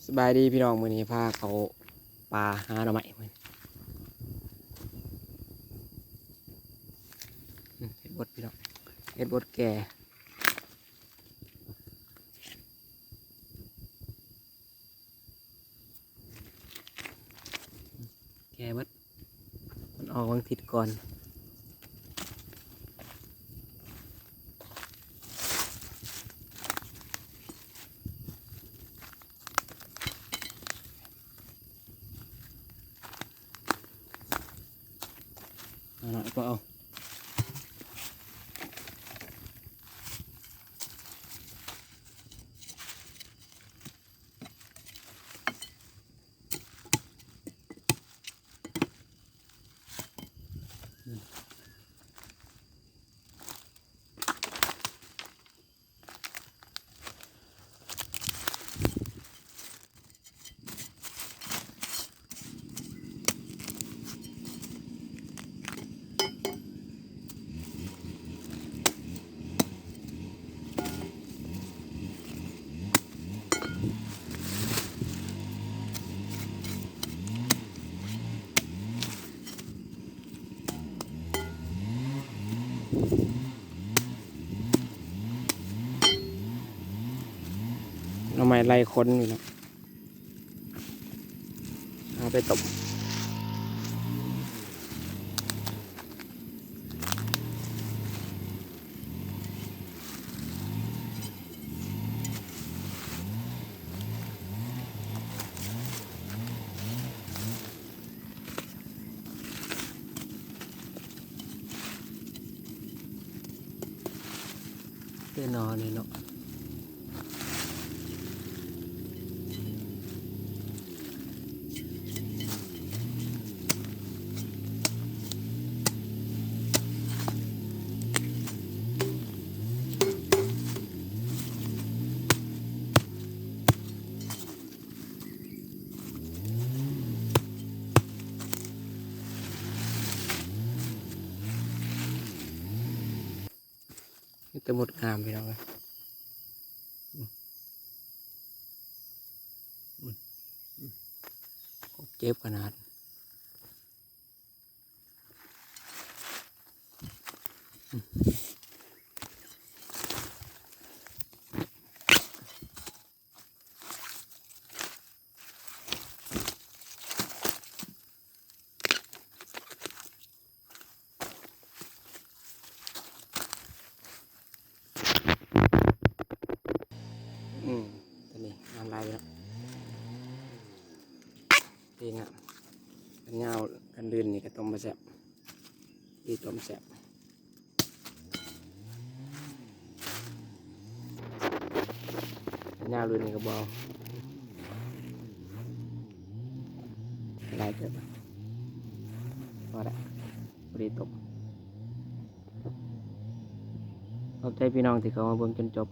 ສະບາຍດີພີ່ນ້ອງ ມື້ນີ້ພາເຂົ້າປ່າຫາໜໍ່ໄມ້ມື້ນີ້. ອືມ ເຫັດບົດພີ່ນ້ອງ ເຫັດບົດແກ່ ແກ່ເບິດ ມັນອອກວັນທິດກ່ອນ. ເອົາໜ້ອຍກໍເອົາ. ໜໍ່ໄມ້ໄລ່ຂົນຢູ່ເນາະ ເອົາໄປຕົ້ມ. ແຕ່ໜໍ່ນີ້ເນາະ. ມີແຕ່ມົດງາມພີ່ນ້ອງເອີຍ ເຈັບຂະໜາດ. ອືມ ຕົວນີ້ງາມຫຼາຍເນາະ ດີງາມ ຄັນຍາວ ຄັນລື່ນນີ້ກໍຕົ້ມບໍ່ແຊບ ດີຕົ້ມແຊບ. ຍາວເລີຍນີ້ກໍບໍ່ເອົາ ຫຼາຍເກີນ ພໍລະ ພໍດີຕົກ. ຂອບໃຈພີ່ນ້ອງທີ່ເຂົ້າມາເບິ່ງຈົນຈົບ.